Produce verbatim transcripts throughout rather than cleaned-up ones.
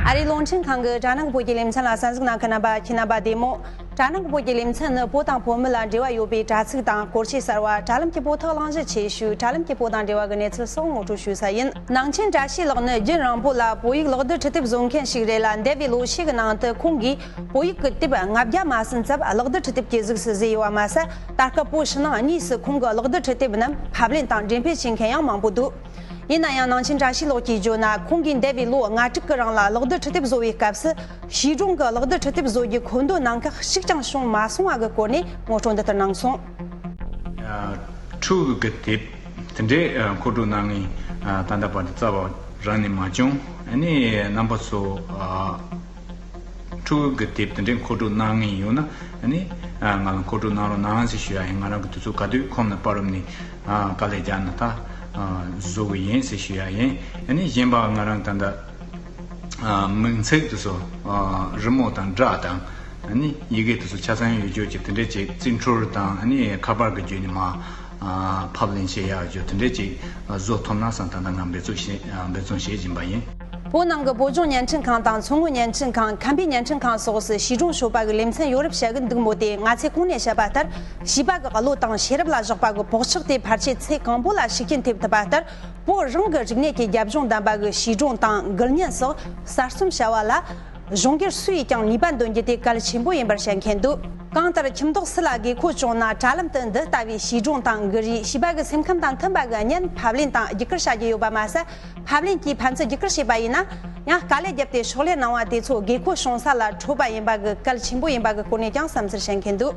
ཨ་རིའི་རླུང་འཕྲིན་ཁང་གི་དྲ་ནང་གི་བོད་ཀྱི་ལེ་ཚན་ལ་གསན་གཟིགས་གནང་མཁན་རྣམ་པ་ཁྱེད་རྣམ་པ་བདེ་མོ། དྲ་ནང་གི་བོད་ཀྱི་ལེ་ཚན་ནི་བོད་དང་བོད་མི་ལ་འབྲེལ་བ་ཡོད་པའི་དྲ་ཚིགས་དང་སྐོར་ཆས་གསར་བ། དྲ་ལམ་གྱི་བོད་ཐོག་གླེང་གཞི་ཆེ་ཤོས། དྲ་ལམ་གྱི་བོད་དང་འབྲེལ་བ་གི་གནས་ཚུལ་སོགས་ངོ་སྤྲོད་ཞུ་ས་ཡིན། ནང་ཆེན་བཀྲ་ཤིས་ལགས་ནི་རྒྱུན་རིང་པོ་ལ་བོད་ཡིག་ཀློག་བསྡུར་འཕྲུལ་དེབ་བཟོ་མཁན་ཞིག་རེད་ལ། འདས་པའི་ལོ་ཤས་ཀྱི་ནང་དུ་ཁོང་གིས་བོད་ཡིག་གི་དེབ་ལྔ་བརྒྱ་མ་ཟིན་ཙམ་ཀློག་བསྡུར་འཕྲུལ་དེབ་ཀྱི་གཟུགས་སུ་བཟོས་ཡོད་པ་མ་ཟད། ད་སྐབས་བོད་ཕྱི་ནང་གཉིས་སུ་ཁོང་གི་ཀློག་བསྡུར་འཕྲུལ་དེབ་རྣམས་ཕབ་ལེན་དང་འགྲེམས་སྤེལ་བྱེད་མཁན་ཡང་མང་པོ་འདུག་ཡིན་ན་ཡང་། ནང་ཆེན་བཀྲ་ཤིས་ལགས་ཀྱིས་བརྗོད་ན། ཁོང་གིས་འདས་པའི་ལོ་ལྔ་དྲུག་གི་རིང་ལ་ཀློག་བསྡུར་འཕྲུལ་དེབ་བཟོ་བའི་སྐབས་སུ། བྱིས་སྒྲུང་གི་ཀློག་བསྡུར་འཕྲུལ་དེབ་བཟོ་རྒྱུ་མཁོ་འདོན་གནང་ཁག་གཅིག་ཀྱང་བྱུང་མ་སོང་བ་གི་སྐོར་ནས་ངོ་སྤྲོད་འདི་ལྟར་གནང་སོང་། ཨ། ཕྲུ་གུ་གི་དེབ་དེ་འདྲའི་ཨ་མཁོ་སྤྲོད་གནང་མཁན་ཨ་ད་ལྟ་བར་དུ་རྩ་བ་རང་ནས་མ་བྱུང་། ཨ་ནི་རྣམ་པ་ཚོ་ཨ་ཕྲུ་གུ་གི་དེབ་དེ་འདྲའི་མཁོ་སྤྲོད་གནང་མཁན་ཡོད་ན། ཨ་ནི་ཨ་ང་ལ་མཁོ་སྤྲོད་གནང་རོགས་གནང་ཟེར་ཞུ་ཡ་ཡིན། ང་རང་གི་དུས་ཚོད་ག་དུས་ཁོམ་ན་བར་རུབ་ནས་ཨ་དཀའ་ལས་རྒྱག་ན་ད་ཨ་བཟོ་གི་ཡིན་ཟེར་ཞུ་ཡ་ཡིན། ཨ་ནི་གཞན་པ་ང་རང་ད་ལྟ་ཨ་མིང་ཚིག་དེ་ཚོ་ཨ་རི་མོ་དང་སྒྲ་དང་། ཨ་ནི་ཡི་གེ་དེ་ཚོ་ཆ་ཚང་ཡོད་རྒྱུ་ཅིག་དེ་འདྲས་ཅིག་རྩིས་འཕྲུལ་དང་། ཨ་ནི་ཁ་པར་གྱི་བརྒྱུད་ནས་མར་ཨ་ཕབ་ལེན་བྱེད་ཡག་རྒྱུ་དེ་འདྲས་ཅིག་ཨ་བཟོ་ཐུབ་ན་བསམ། ད་ལྟ་ང་འབད་བརྩོན་བྱེད་ཨ་འབད་བརྩོན་བྱེད་བཞིན་པ་ཡིན། བོད་ནང་གི་བོད་ལྗོངས་བརྙན་འཕྲིན་ཁང་དང་མཚོ་སྔོན་བརྙན་འཕྲིན་ཁང་། ཁམས་པའི་བརྙན་འཕྲིན་ཁང་སོགས་སུ་བྱིས་སྒྲུང་ཤོད་པ་གི་ལེ་ཚན་ཡོད་རབས་བཤད་གི་འདུག་མོད། དེ་ང་ཚོས་གོང་ནས་བཤད་པ་ལྟར། བྱིས་པ་གི་བློ་དང་ཤེས་རབ་ལ་བཞག་པ་གི་བག་ཆགས་དེ་ཕལ་ཆེར་ཚེ་གང་པོ་ལ་ཤུགས་རྐྱེན་ཐེབས་ཐུབ་པ་ལྟར། བོད་རང་གི་རིག་གནས་ཀྱི་རྒྱབ་ལྗོངས་ལྡན་པ་གི་བྱིས་སྒྲུང་དང་མགུལ་བརྙན་སོགས་གསར་རྩོམ་བྱ་བ་ལ་གཞུང་སྒེར་སུ་ཡིས་ཀྱང་ནུས་པ་འདོན་རྒྱུ་དེ་གལ་ཆེན་པོ་ཡིན་པར་བཤད་མཁན་འདུག་གང་ལྟར་ཁྱིམ་ཐོག་སུ་ལ་དགོས་མཁོ་བྱུང་ན། དྲ་ལམ་དུ་འདི་ལྟ་བུའི་བྱིས་སྒྲུང་དང་མགུལ་རིས། བྱིས་པ་གི་སེམས་ཁམས་དང་མཐུན་པ་གི་བརྙན་ཕབ་ལེན་དང་བརྒྱུད་བསྐུར་བྱ་རྒྱུ་ཡོད་པ་མ་ཟད། ཕབ་ལེན་གྱིས་ཕན་ཚུན་བརྒྱུད་བསྐུར་བྱས་པ་ཡིན་ན་ཡང་། དཀའ་ལས་བརྒྱབ་སྟེ་ཕྱག་ལས་གནང་བ་དེ་ཚོ་དགོས་མཁོ་བྱུང་ས་ལ་འཕྲོད་པ་ཡིན་པ་གི་གལ་ཆེན་པོ་ཡིན་པ་གི་སྐོར་ནས་ཀྱང་བསམ་ཚུལ་བཤད་མཁན་འདུག་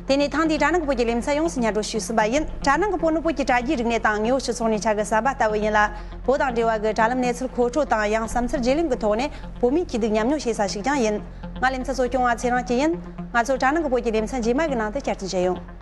དེ་ནས་ཐེངས་འདིའི་དྲ་ནང་གི་བོད་ཀྱི་ལེ་ཚན་ཡོངས་སུ་སྙན་སྒྲོན་ཞུས་ཟིན་པ་ཡིན། དྲ་ནང་གི་བོད་ནི་བོད་ཀྱི་དྲ་རྒྱའི་རིག་གནས་དང་དངོས་ཡོད་སྤྱི་ཚོགས་གནས་ཆ་གི་གསར་པ་ལྟ་བུ་ཡིན་ལ། བོད་དང་འབྲེལ་བ་གི་དྲ་ལམ་གནས་ཚུལ་མཁོ་སྤྲོད་དང་། ཡང་བསམ་ཚུལ་བརྗེ་ལེན་གྱི་ཐོག་ནས་བོད་མིའི་སྐྱིད་སྡུག་མཉམ་མྱོང་བྱེད་ས་ཞིག་ཀྱང་ཡིན། ང་ལེ་ཚན་གཙོ་སྐྱོང་བ་ཚེ་རིང་སྐྱིད་ཡིན། ང་ཚོ་དྲ་ནང་གི་བོད་ཀྱི་ལེ་ཚན་རྗེས་མ་གི་ནང་དུ་བསྐྱར་དུ་མཇལ་ཡོང་།